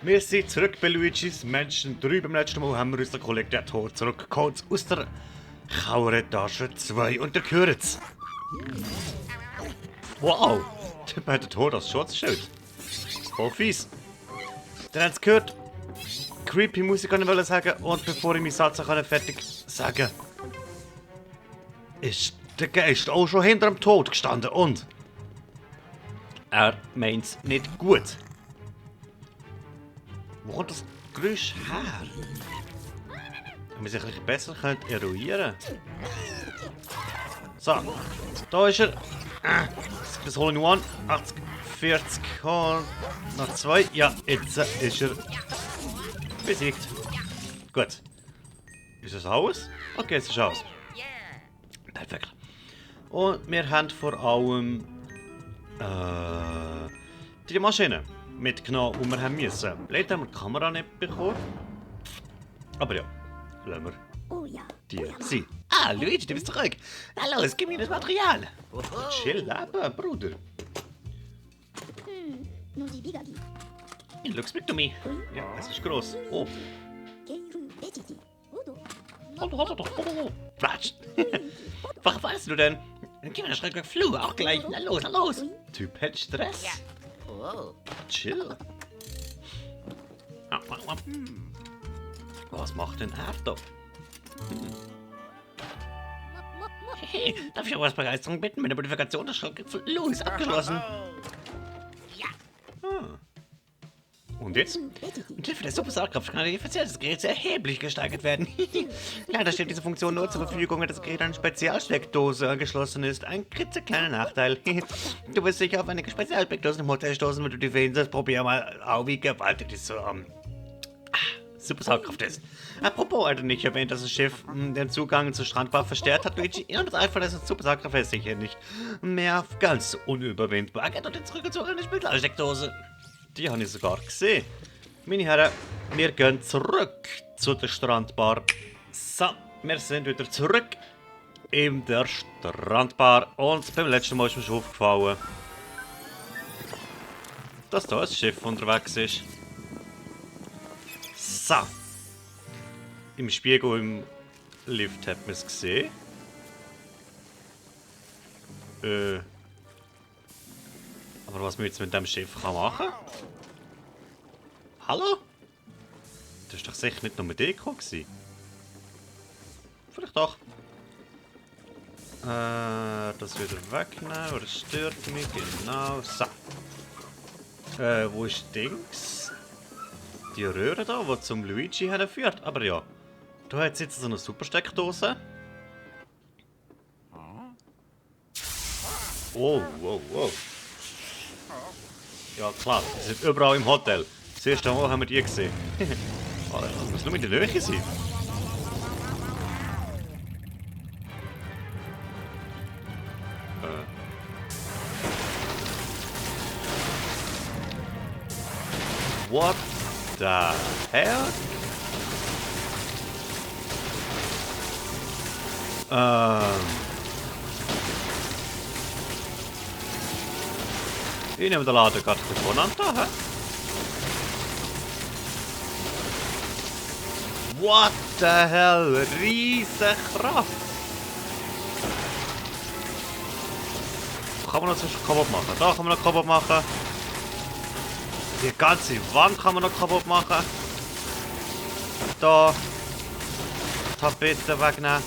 Wir sind zurück bei Luigis Mansion 3. Beim letzten Mal haben wir unseren Kollegen der Tor zurückgeholt aus der Kaueretage 2 und ihr hört es. Wow, der hat den Tor das Schutzschild. Voll fies. Dann habt ihr gehört. Creepy Musik kann ich sagen und bevor ich meinen Satz fertig sagen ist der Geist auch schon hinter dem Tod gestanden und er meint's nicht gut. Wo kommt das Geräusch her? Wenn man sich ein bisschen besser eruieren könnte. So, da ist er. Das Hole in One. 80, 40, noch 2. Ja, jetzt ist er besiegt. Gut. Ist das alles? Okay, es ist alles. Perfekt. Und wir haben vor allem die Maschine mitgenommen, die wir haben müssen. Leider haben wir die Kamera nicht bekommen. Aber ja, lassen wir die sein. Ah, Luigi, du bist zurück. Na los, gib mir das Material. Chill eben, Bruder. It looks big to me. Ja, es ist gross. Oh. Quatsch. Was weißt du denn? Dann gehen wir den Schreck Flur auch gleich. Na los, na los. Typ hat Stress. Chill. Was macht denn er da? Hey, darf ich auch was Begeisterung bitten? Meine Modifikation des Schreck Flur ist abgeschlossen. Und jetzt? Mit Hilfe der Supersaugkraft kann die Effizienz des Geräts erheblich gesteigert werden. Leider steht diese Funktion nur zur Verfügung, wenn das Gerät an eine Spezialsteckdose angeschlossen ist. Ein klitzekleiner Nachteil. Du wirst sicher auf einige Spezialsteckdosen im Hotel stoßen, wenn du die findest. Probier mal auch, wie gewaltig diese Supersaugkraft ist. Apropos, Alter, nicht erwähnt, dass das Schiff den Zugang zur Strandbar verstärkt hat, Luigi. Ja, das Einfall ist Supersaugkraft ist sicher nicht mehr ganz unüberwindbar. Geht doch zurück in die Spezialsteckdose. Die habe ich sogar gesehen. Meine Herren, wir gehen zurück zu der Strandbar. So, wir sind wieder zurück in der Strandbar. Und beim letzten Mal ist mir schon aufgefallen, dass da ein Schiff unterwegs ist. So. Im Spiegel im Lift hat man es gesehen. Aber was man jetzt mit dem Schiff machen kann? Hallo? Das war doch sicher nicht nur mit Deko gewesen. Vielleicht doch. Das wieder wegnehmen, oder stört mich, genau. So. Wo ist Dings? Die Röhre da, die zum Luigi führt. Aber ja, da hat jetzt so eine Supersteckdose. Oh, wow, wow. Ja klar, die sind überall im Hotel. Das erste Mal haben wir die gesehen. Das muss nur in der Nähe sein. What the hell? Ich nehme den Laden gerade voneinander. Hä? What the hell? Riesen Kraft! Kann man noch zwischen kaputt machen? Da kann man noch kaputt machen. Die ganze Wand kann man noch kaputt machen. Da. Tapete wegnehmen.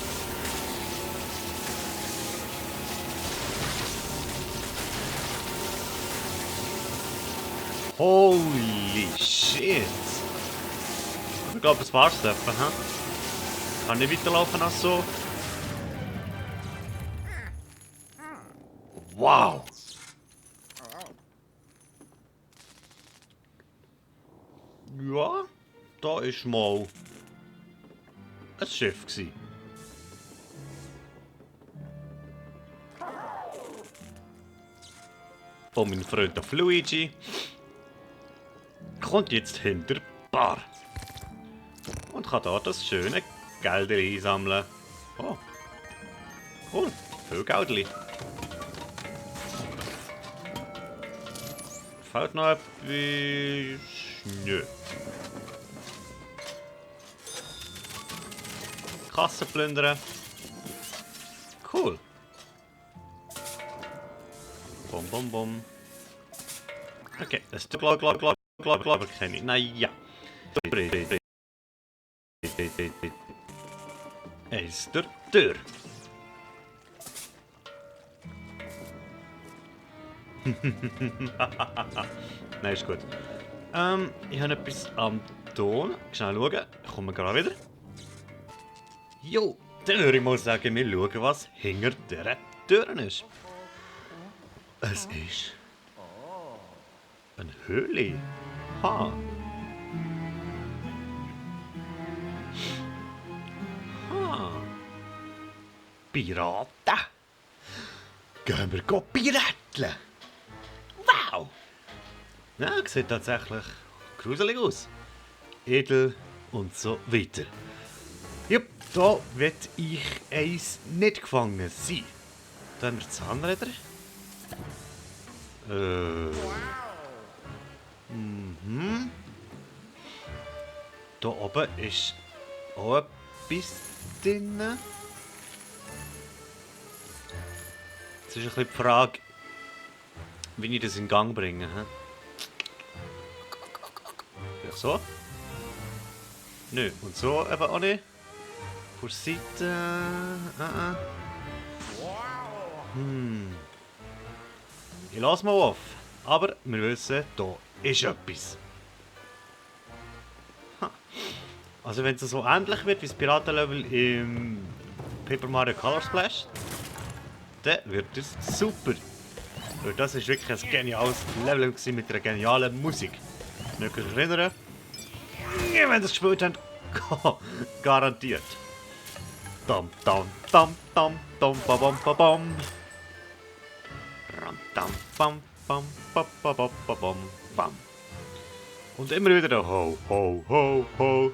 Holy shit! Ich glaube, das war's etwa, hä? Kann nicht weiterlaufen als so. Wow! Ja, da ist mal ein Schiff gsi. Und mein Freund auf Luigi kommt jetzt hinter die Bar. Und kann da das schöne Geld einsammeln. Oh. Cool. Viel Geld. Fällt noch etwas? Nö. Kasse plündern. Cool. Bom, bom, bom. Okay, das ist glaube ich. Naja. Eins der Tür. Nein, ist gut. Ich habe etwas am Ton. Schnell schauen. Ich komme gerade wieder. Jo, dann würde ich mal sagen, wir schauen, was hinter dieser Tür ist. Es ist eine Höhle. Ha. Ha. Piraten. Gehen wir piraten. Wow. Ja, sieht tatsächlich gruselig aus. Edel und so weiter. Jupp, da wird ich eins nicht gefangen sein. Dann haben wir Zahnräder. Da oben ist auch etwas drin. Jetzt ist ein bisschen die Frage, wie ich das in Gang bringe. Vielleicht so? Nö, und so eben auch nicht. Von der Seite. Ich lasse mal auf. Aber wir wissen, da ist etwas. Also wenn es so ähnlich wird wie das Piratenlevel im Paper Mario Color Splash, dann wird es super. Weil das ist wirklich ein geniales Level mit einer genialen Musik. Nicht könnt ihr erinnern? Wenn ihr das gespielt habt, garantiert. Dam dam dam dam dam ba bam ba bam. Ram dam bam bam ba ba ba ba bam bam. Und immer wieder der Ho ho ho ho.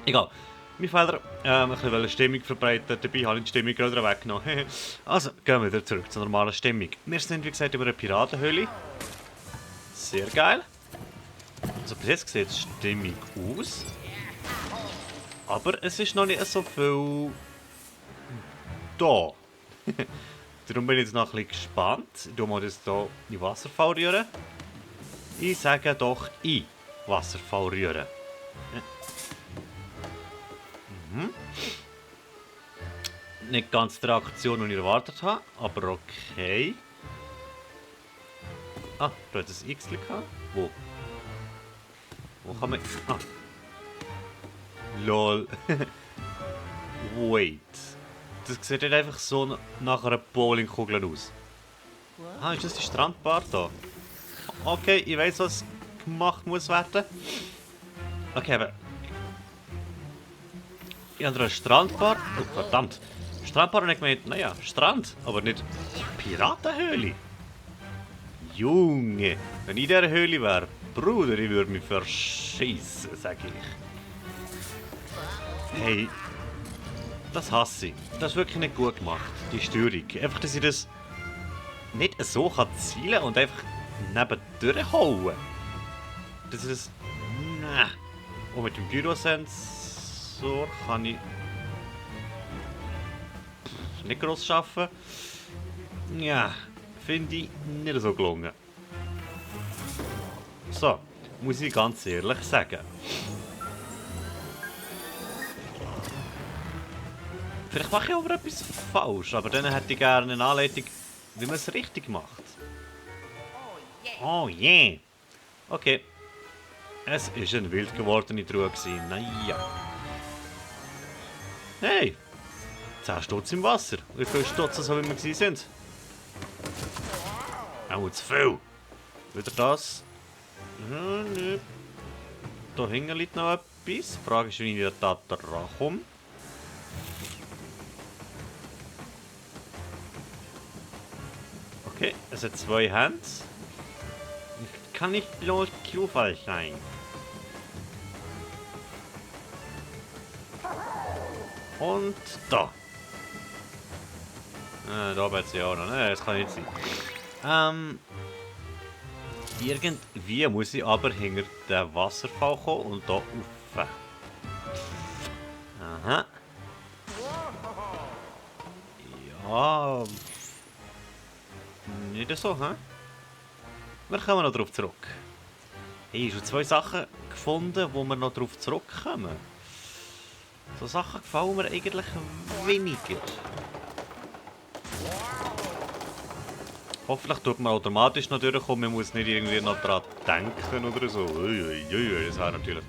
Egal. Mein Fehler, ein bisschen Stimmung verbreiten, dabei habe ich die Stimmung gerade weggenommen. Also, gehen wir wieder zurück zur normalen Stimmung. Wir sind, wie gesagt, über eine Piratenhöhle. Sehr geil. Also bis jetzt sieht es stimmig aus. Aber es ist noch nicht so viel da. Darum bin ich jetzt noch ein bisschen gespannt. Ich tue mal das hier in Wasserfall rühren. Ich sage doch in Wasserfall rühren. Nicht ganz die Reaktion, die ich erwartet habe, aber okay. Ah, da hat es ein X gehabt. Wo? Wo kann man... Ah. Lol. Wait. Das sieht nicht einfach so nach einer Bowlingkugel aus. Ah, ist das die Strandbar da? Okay, ich weiß, was gemacht muss werden. Okay, aber... Ich habe eine Strandbar. Oh, verdammt. Strandbar und ich gemeint, naja, Strand, aber nicht Piratenhöhle. Junge, wenn ich in dieser Höhle wäre, Bruder, ich würde mich verschießen, sag ich. Hey, das hasse ich. Das ist wirklich nicht gut gemacht, die Steuerung. Einfach, dass ich das nicht so zielen kann und einfach nebendurch hauen. Das ist... Nein. Und mit dem Gyrosensor kann ich... nicht gross arbeiten. Ja, finde ich nicht so gelungen. So, muss ich ganz ehrlich sagen. Vielleicht mache ich aber etwas falsch, aber dann hätte ich gerne eine Anleitung, wie man es richtig macht. Oh yeah! Okay. Es ist eine wild gewordene Truhe gewesen. Naja. Hey! 10 Stutz im Wasser. Wie viele Stutz so wie wir gewesen sind? Auch zu viel. Wieder das. Ja, nö. Da hinten liegt noch etwas. Die Frage ist, wie ich da dran komme. Okay, es hat 2 Hände. Kann nicht bloß Zufall sein. Und da. Da wird sie auch noch. Ne, das kann nicht sein. Irgendwie muss ich aber hinter den Wasserfall kommen und da rauf. Aha. Ja. Nicht so, hä? Wir kommen noch darauf zurück. Hey, schon 2 Sachen gefunden, wo wir noch darauf zurückkommen. So Sachen gefallen mir eigentlich weniger. Hoffentlich tut man automatisch noch durchkommen, man muss nicht irgendwie noch dran denken oder so. Uiuiui, das wäre natürlich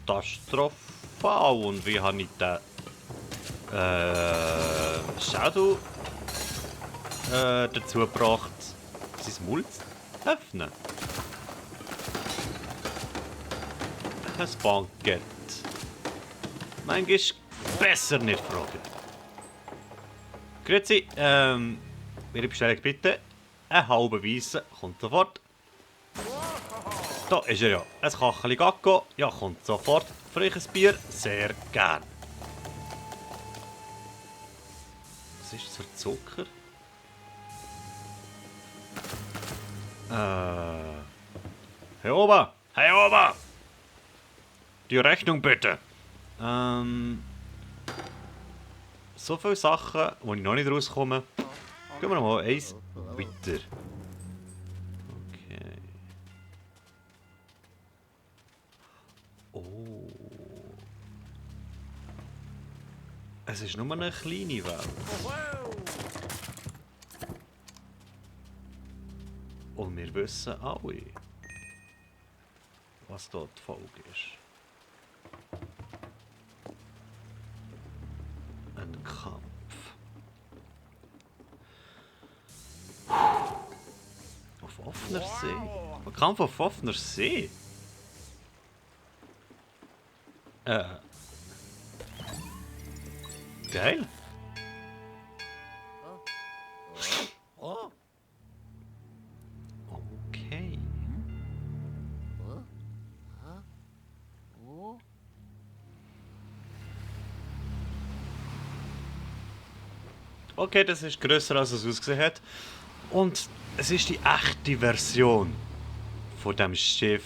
katastrophal. Und wie habe ich den Shadow dazu gebracht, sein Maul zu öffnen? Ein Bankett. Manchmal besser nicht fragen. Grüezi, Ihre Bestellung bitte. Ein halber Weisse kommt sofort. Da ist er ja. Ein Kacheli Gacko. Ja, kommt sofort. Für euch ein Bier. Sehr gern. Was ist das für Zucker? Hey Ober! Hey Ober! Die Rechnung bitte! So viele Sachen, wo ich noch nicht rauskomme. Gehen wir noch mal eins weiter. Okay. Oh. Es ist nur eine kleine Welt. Und wir wissen alle, was dort die Folge ist. Ein Kampf. Auf offener See? Ein Kampf auf offener See? Geil. Okay. Okay, das ist grösser als es ausgesehen hat. Und es ist die echte Version von dem Schiff,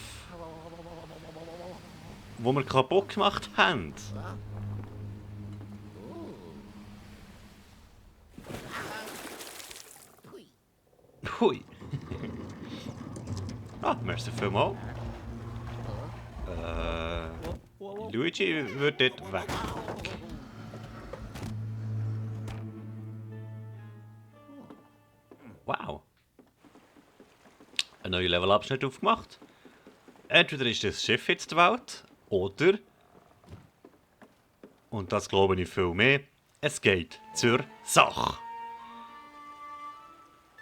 wo wir kaputt gemacht haben. Hui. Ah, merci vielmals. Luigi wird dort weg. Wow. Ein neuer Levelabschnitt aufgemacht. Entweder ist das Schiff jetzt die Welt, oder, und das glaube ich viel mehr, es geht zur Sache.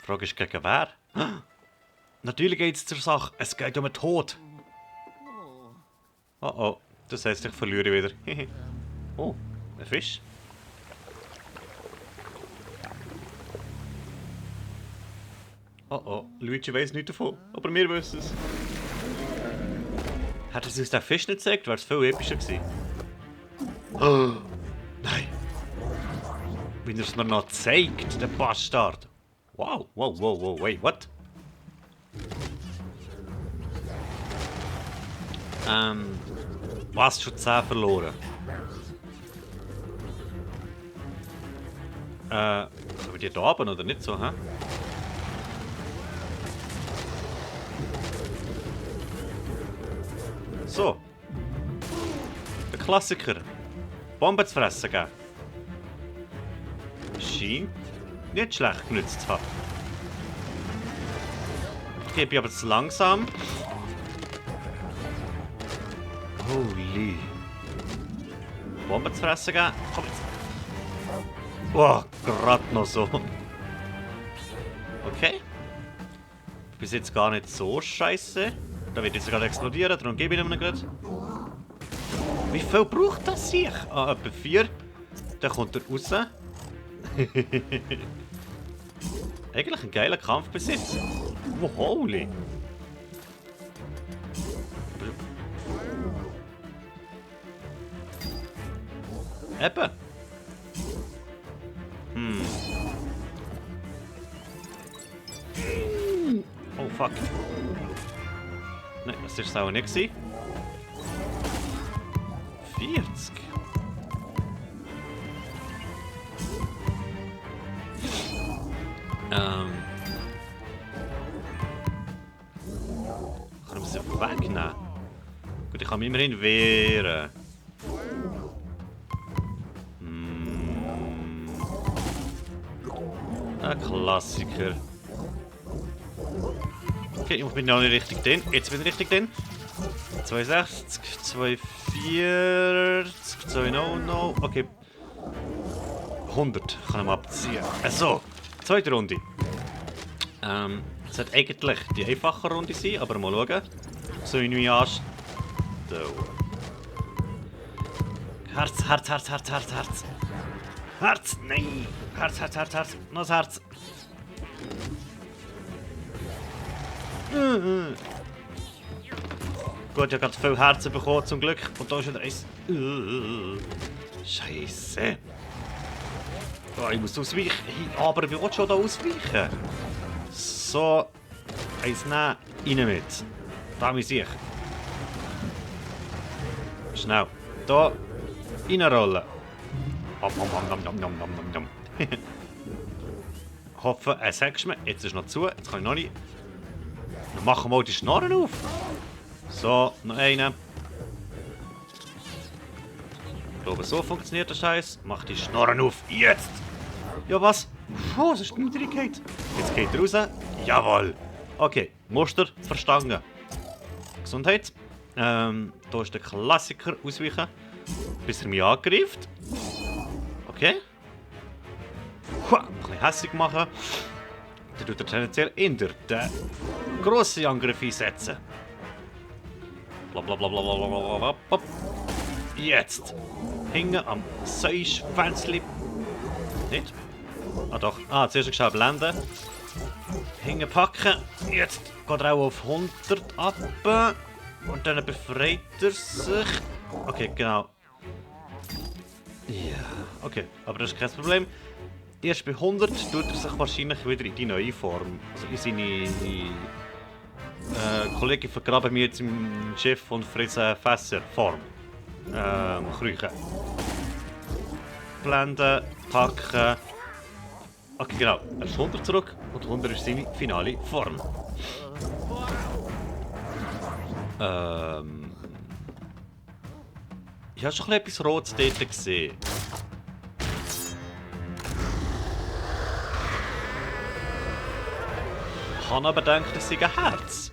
Die Frage ist gegen wer? Natürlich geht es zur Sache, es geht um den Tod. Oh oh, das heisst, ich verliere wieder. Oh, ein Fisch. Oh oh, Luigi weiss nichts davon, aber wir wissen es. Hätte sie uns den Fisch nicht gezeigt, wäre es viel epischer gewesen. Oh, nein. Wenn er es mir noch zeigt, der Bastard. Wow, wow, wow, wow, wait, what? Was, schon 10 verloren? Sollen wir die da oben oder nicht so, hä? So. Der Klassiker. Bomben zu fressen geben. Scheint nicht schlecht genützt zu haben. Ich gebe aber zu langsam. Holy. Bomben zu fressen geben. Komm jetzt. Oh, gerade noch so. Okay. Bis jetzt gar nicht so scheiße. Da wird jetzt gerade explodieren, darum gebe ich ihm gerade. Wie viel braucht das sich? Ah, etwa 4. Dann kommt er raus. Eigentlich ein geiler Kampf bis jetzt. Oh, holy. Eben. Oh fuck. Nein, das war es auch nicht. 40. Kann ich sie wegnehmen? Gut, ich kann mich immerhin wehren. Ein Klassiker. Okay, ich bin noch nicht richtig drin. Jetzt bin ich richtig drin. 62, 240, 200. Okay. 100 kann ich mal abziehen. So, zweite Runde. Es sollte eigentlich die einfache Runde sein, aber mal schauen. So wie ich mich anstelle. Herz, Herz, Herz, Herz, Herz, Herz. Herz, nein! Herz, Herz, Herz, Herz. Noch das Herz. Gut, ich habe gerade viel Herzen bekommen, zum Glück. Und da ist wieder eins. Scheiße. Oh, ich muss ausweichen. Aber ich will schon da ausweichen. So. Eins nehmen. Rein mit. Da bin ich. Schnell. Da. Reinrollen. Hoffe, sagst du mir. Jetzt ist noch zu. Jetzt kann ich noch nicht. Dann machen wir mal die Schnorren auf. So, noch einen. Ich glaube, so funktioniert der Scheiß. Mach die Schnorren auf. Jetzt! Ja, was? Oh, es ist niedrig. Jetzt geht er raus. Jawohl. Okay, Muster verstanden. Gesundheit. Da ist der Klassiker ausweichen. Bis er mich angreift. Okay. Ein bisschen hässlich machen. Dann tut er tendenziell in den grossen Angriff einsetzen. Blablabla. Jetzt. Hingen am Säuschwänzli. Nicht? Ah doch. Ah, zuerst geschah blenden. Hingen packen. Jetzt geht er auch auf 100 ab. Und dann befreit er sich. Okay, genau. Ja, okay. Aber das ist kein Problem. Erst bei 100 tut er sich wahrscheinlich wieder in die neue Form. Also in seine... Kollegen vergraben mir jetzt im Schiff und fressen Fässer. Form. Krüchen. Blenden, packen. Okay, genau. Er ist 100 zurück und 100 ist seine finale Form. Ich habe schon etwas Rotes dort gesehen. Ich habe aber gedacht, es sei ein Herz.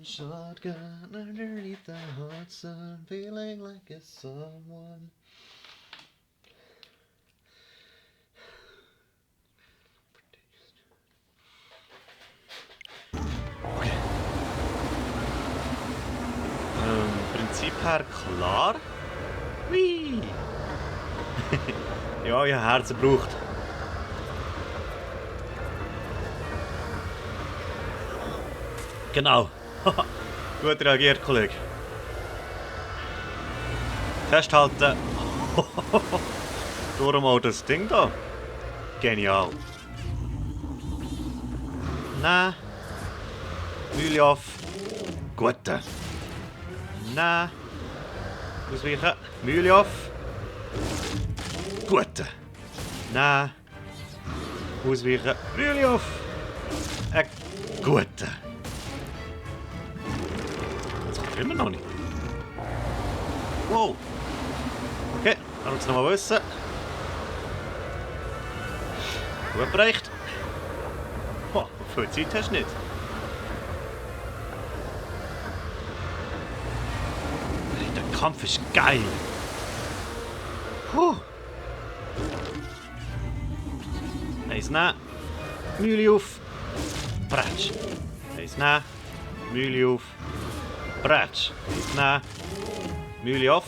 Shotgun underneath the hot sun, feeling like a someone. Okay. Prinzip her klar. Whee! Ja, ich habe Herzen gebraucht. Genau. Gut reagiert, Kollege. Festhalten. Durch mal das Ding da. Genial. Nein. Mühle auf. Gute. Nein. Ausweichen. Mühle auf. Gute. Nein. Ausweichen. Mühle auf. Gute. Das kommt immer noch nicht. Wow. Okay, dann muss ich noch mal wissen. Gut bereicht. Oh, viel Zeit hast du nicht. Hey, der Kampf ist geil. Puh. Eins nehmen. Mühle auf. Bretsch. Eins nehmen. Mühle auf. Bretsch. Eins nehmen. Mühle auf.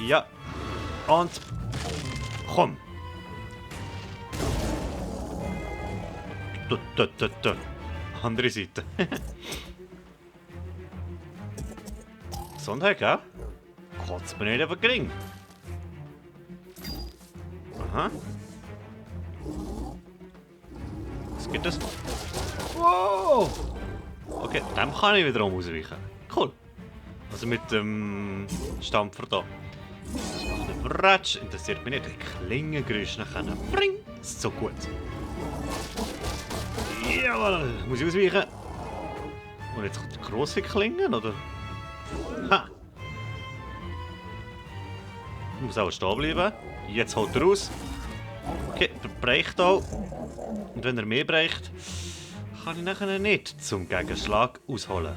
Ja. Und komm. Andere Seite. Gesundheit, gell? Kotzt mir nicht aber gering. Aha. Was gibt es? Wow! Okay, dem kann ich wiederum ausweichen. Cool. Also mit dem Stampfer da. Das macht einen Bratsch, interessiert mich nicht. Die Klingengeräusche nachher. Bring! Das ist so gut. Jawohl! Muss ich ausweichen? Und jetzt kommt die grosse Klinge, oder? Ha! Ich muss auch stehen bleiben. Jetzt holt er raus. Okay, der bricht auch. Und wenn er mehr bricht, kann ich nachher nicht zum Gegenschlag ausholen.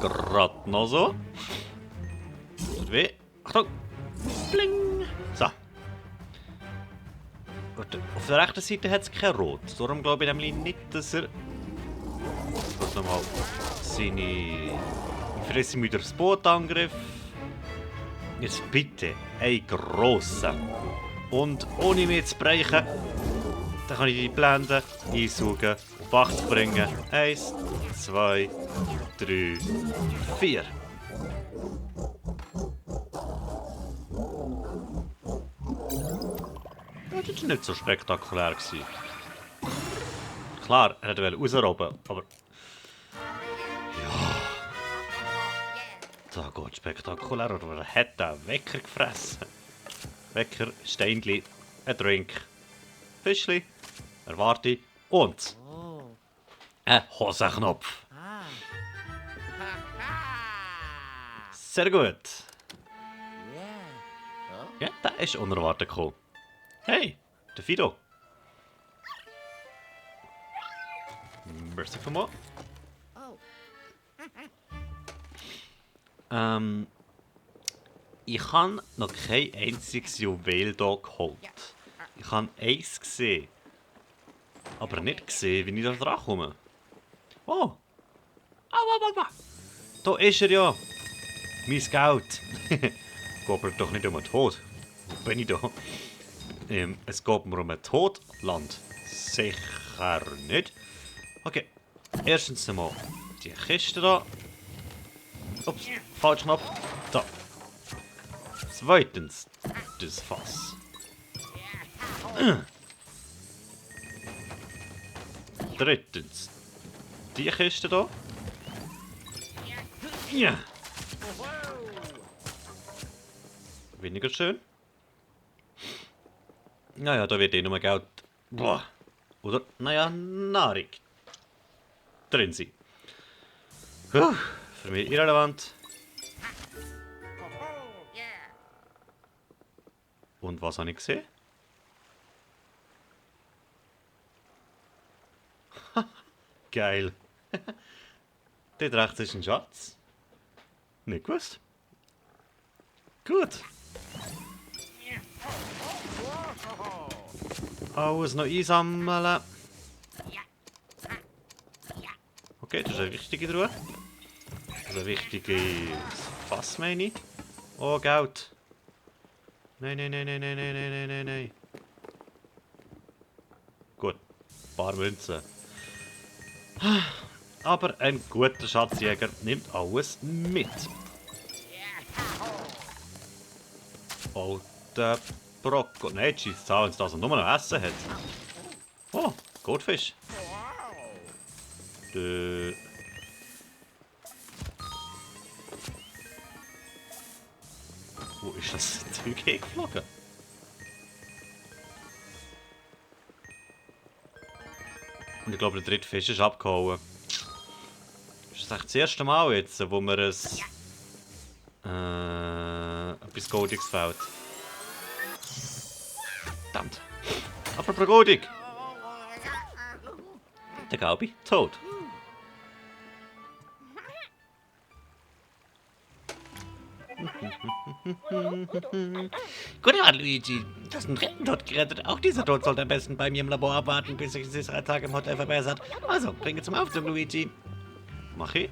Gerade noch so. Tut weh. Achtung! Bling! So. Gut, auf der rechten Seite hat es kein Rot. Darum glaube ich nämlich nicht, dass er... Gut, nochmal seine... Fresse mit das Bootangriff. Jetzt bitte ein grosser. Und ohne mich zu brechen, dann kann ich die Blende einsaugen, auf 8 bringen. 1, 2, 3, 4. Das war nicht so spektakulär. Klar, er wollte rausrobben, aber... Ja... Da geht spektakulär, oder er hat den Wecker gefressen. Wecker, Steinli, ein Drink, Fischli, erwarte und ein Hosenknopf. Sehr gut. Ja, der ist unerwartet gekommen. Hey, der Fido. Merci vielmals. Ich habe noch kein einziges Juwel hier geholt. Ich habe eins gesehen. Aber nicht gesehen, wie ich da dran komme. Oh! Da ist er ja! Mein Geld! Geht mir doch nicht um den Tod. Wo bin ich da? Es geht mir um den Tod, Land. Sicher nicht. Okay. Erstens einmal die Kiste da. Ups, falsch Knopf. Da. Zweitens das Fass. Drittens die Kiste da. Ja. Weniger schön. Naja, da wird eh nur Geld. Boah. Oder, naja, Nahrung drin sein. Für mich irrelevant. Und was habe ich gesehen? Geil. Dort rechts ist ein Schatz. Nicht gewusst. Gut. Alles noch einsammeln. Okay, das ist eine wichtige Truhe. Das ist ein wichtiges Fass, meine ich. Oh, Geld. Nein, nein, nein, nein, nein, nein, nein, nein, nein. Gut, ein paar Münzen. Aber ein guter Schatzjäger nimmt alles mit. Oh, der Brocco. Nein, die schießt an, wenn es das nur noch Essen hat. Oh, Goldfisch. Wo ist das Zeug hingeflogen? Und ich glaube, der dritte Fisch ist abgehauen. Das ist das erste Mal jetzt, wo mir etwas Goldiges fehlt. Verdammt. Apropos goldig. Der Gaubi tot. Guten Abend, Luigi. Du hast einen dritten Tod gerettet. Auch dieser Tod sollte am besten bei mir im Labor abwarten, bis sich die 3 Tage im Hotel verbessert. Also, bringe zum Aufzug, Luigi. Mach ich.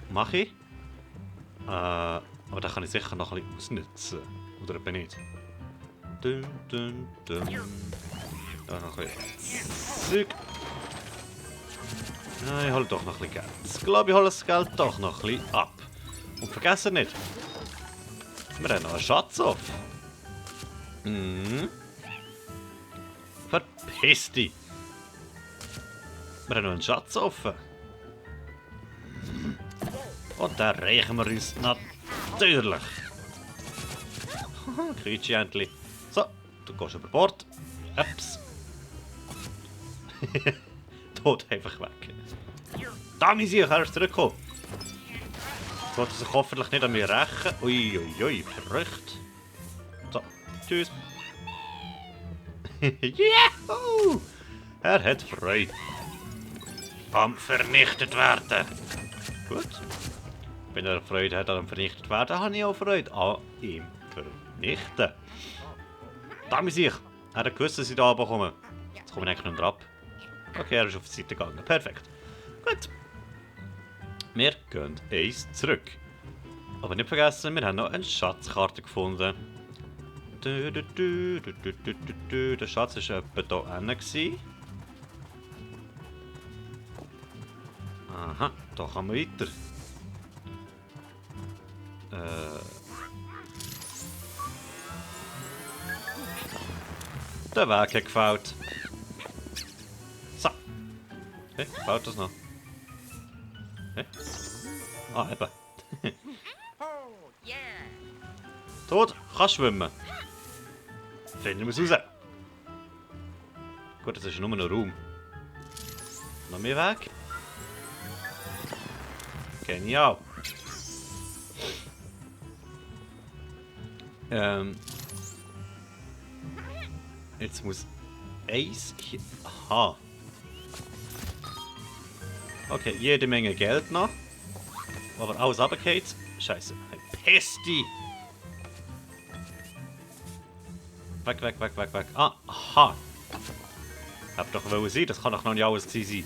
Aber da kann ich sicher noch ein bisschen ausnutzen. Oder eben nicht. Dun, dun, dun. Da noch ein bisschen Zeug. Nein, ich hole doch noch ein bisschen Geld. Ich glaube, ich hole das Geld doch noch ein bisschen ab. Und vergessen nicht, wir haben noch einen Schatz auf. Verpiss dich! Wir haben noch einen Schatz offen. Und den reichen wir uns natürlich. Haha, Quietschi-Entli. So, du gehst über Bord. Ups. Tot einfach weg. Da muss ich erst zurückkommen. Wird er sich hoffentlich nicht an mir rächen. Uiuiui, verrückt. So, tschüss. Juhu! Er hat Freude. Am vernichtet werden. Gut. Wenn er Freude hat am vernichtet werden, habe ich auch Freude an ihm vernichten. Da muss ich. Er hat gewusst, dass ich da runterkomme. Jetzt komme ich eigentlich nicht ab. Okay, er ist auf die Seite gegangen. Perfekt. Gut. Wir gehen eins zurück. Aber nicht vergessen, wir haben noch eine Schatzkarte gefunden. Der Schatz war etwa hier hinten. Aha, da kann man weiter. Der Weg hat gefällt. So. Hey, gefällt das noch? Hey? Ah, eben. Tot, kann schwimmen. Finden wir es raus. Gut, das ist nur ein Raum. Noch mehr Weg. Genial. Jetzt muss eins hier. Aha. Okay, jede Menge Geld noch. Aber alles runtergeht. Scheiße. Pesti! Weg, weg, weg, weg, weg. Ah, aha. Hab doch wollen sein, das kann doch noch nicht alles gewesen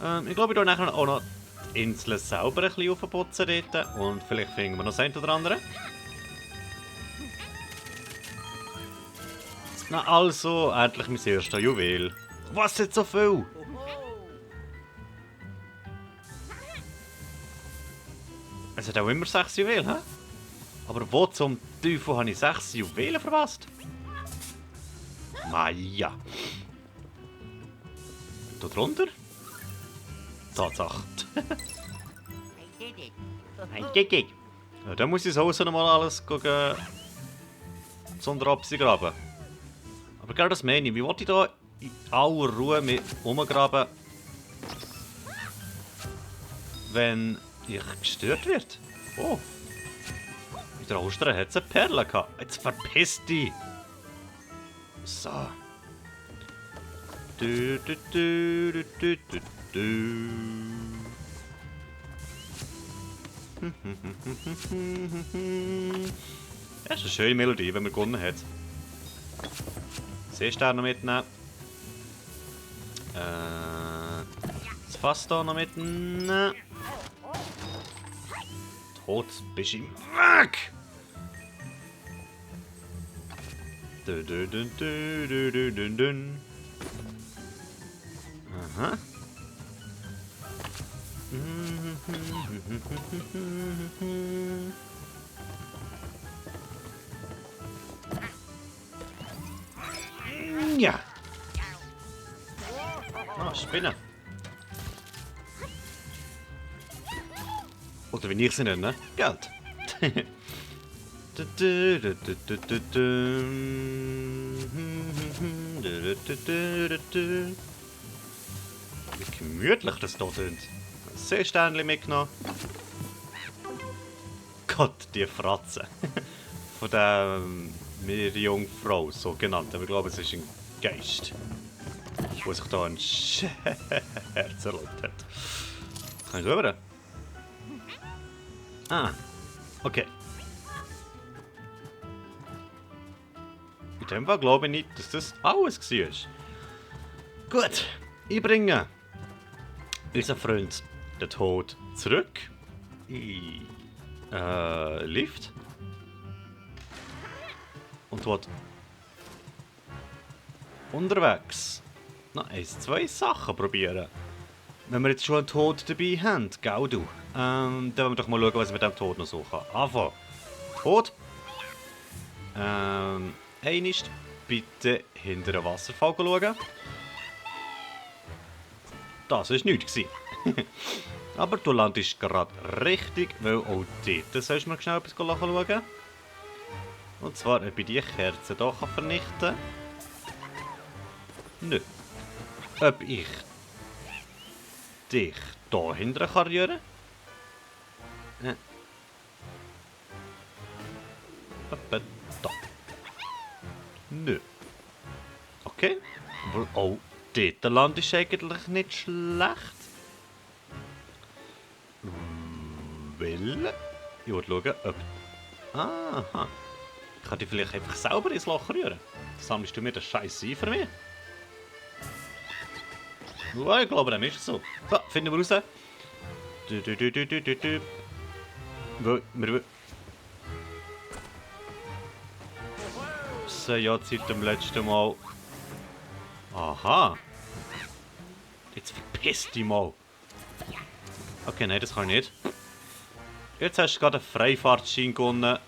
sein. Ich glaube, ich tue nachher auch noch die Insel selber ein bisschen aufputzen dort. Und vielleicht finden wir noch das eine oder andere. Na also, endlich mein erstes Juwel. Was jetzt so viel? Es hat auch immer 6 Juwelen, hä? Aber wo zum Teufel habe ich 6 Juwelen verpasst? Maja. Da drunter? Tatsache. Ja, dann muss ich das Haus noch mal alles gucken. Sonderabsi graben. Aber genau das meine ich. Wie wollte ich da in aller Ruhe mit rumgraben, wenn ich gestört wird? Oh. In der Ostern hat es eine Perle gehabt. Jetzt verpiss dich. So. du. Das ist eine schöne Melodie, wenn man gewonnen hat. Seestern noch mitnehmen. Das Fass hier noch mitnehmen. Tot bist du im Weg! Dun, dun, dun, dun, dun, dun, dun. Aha. Ja. Ah, Spinne. Oder wie ich sie nenne, Geld. Wie gemütlich das hier tönt. Ein Seesternchen mitgenommen. Gott, die Fratze. Von der Meerjungfrau, so genannt. Aber ich glaube, es ist ein Geist. Der sich da ein Herz erlaubt hat. Kann ich rüber? Ah, okay. In dem Fall glaube ich nicht, dass das alles war. Gut, ich bringe unseren Freund, den Tod, zurück in Lift. Und dort unterwegs noch zwei Sachen probieren. Wenn wir jetzt schon einen Tod dabei haben, gell du? Dann wollen wir doch mal schauen, was ich mit dem Tod noch so kann. Anfangen. Tod. Einist bitte hinter den Wasserfall schauen. Das war nichts. Aber du landest gerade richtig, weil auch dort sollst du mal schnell etwas schauen. Und zwar, ob ich die Kerze hier vernichten kann. Nö. Ob ich dich hier hinten kann rühren. Da. Nö. Okay. Aber auch dort Land ist eigentlich nicht schlecht. Weil... Ich will schauen, ob... Aha. Ich kann die vielleicht einfach sauber ins Loch rühren. Dann sammelst du mir das Scheiß ein für mich. Ja, ich glaube, dann ist es so. So, finden wir raus. Wir ja seit dem letzten Mal. Aha. Jetzt verpiss dich mal. Okay, nein, das kann ich nicht. Jetzt hast du gerade einen Freifahrtschein gewonnen.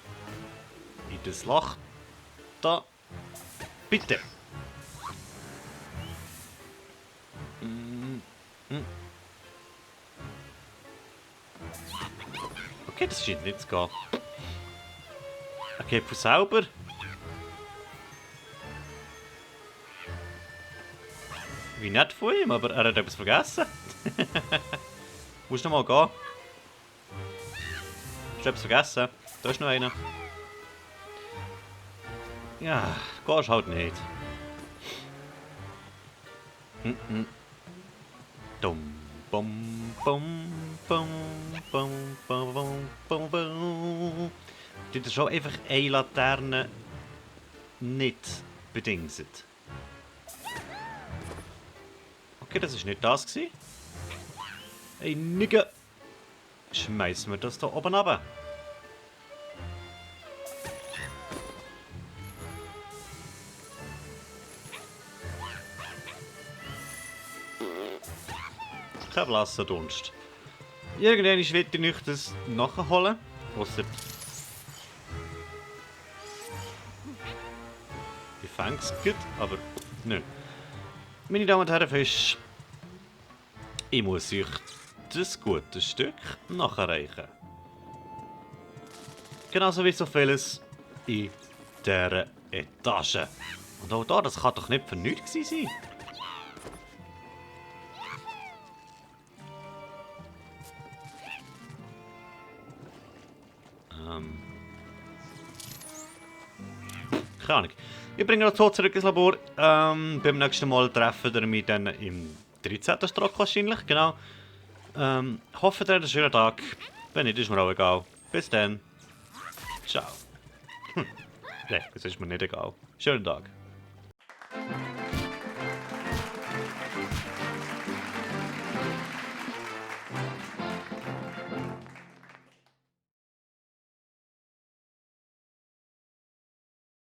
In das Loch. Da. Bitte. Okay, das scheint nicht zu gehen. Okay, für sauber. Wie nett von ihm, aber er hat etwas vergessen. Musst du noch mal gehen. Hast du etwas vergessen? Da ist noch einer. Ja, gehst halt nicht. Dumm. Bum, bum, bum, bum, bum, bum, bum, bum. Dit is zo even eine Laterne nicht bedingset. Okay, das ist nicht das gewesen. Hey, Nigga. Schmeißen wir das da oben runter. Kein blasser Dunst. Irgendwann will ich nicht das nachholen. Ausser die fängt's gut, aber nö. Meine Damen und Herren, Fisch. Ich muss euch das gute Stück nachreichen. Genauso wie so vieles in dieser Etage. Und auch da, das kann doch nicht für nichts sein. Keine Ahnung. Ich bringe noch Tod zurück ins Labor. Beim nächsten Mal treffen wir mich dann im 13. Stock wahrscheinlich, genau. Hoffe, ihr habt einen schönen Tag. Wenn nicht, ist mir auch egal. Bis dann. Ciao. Nein, das ist mir nicht egal. Schönen Tag.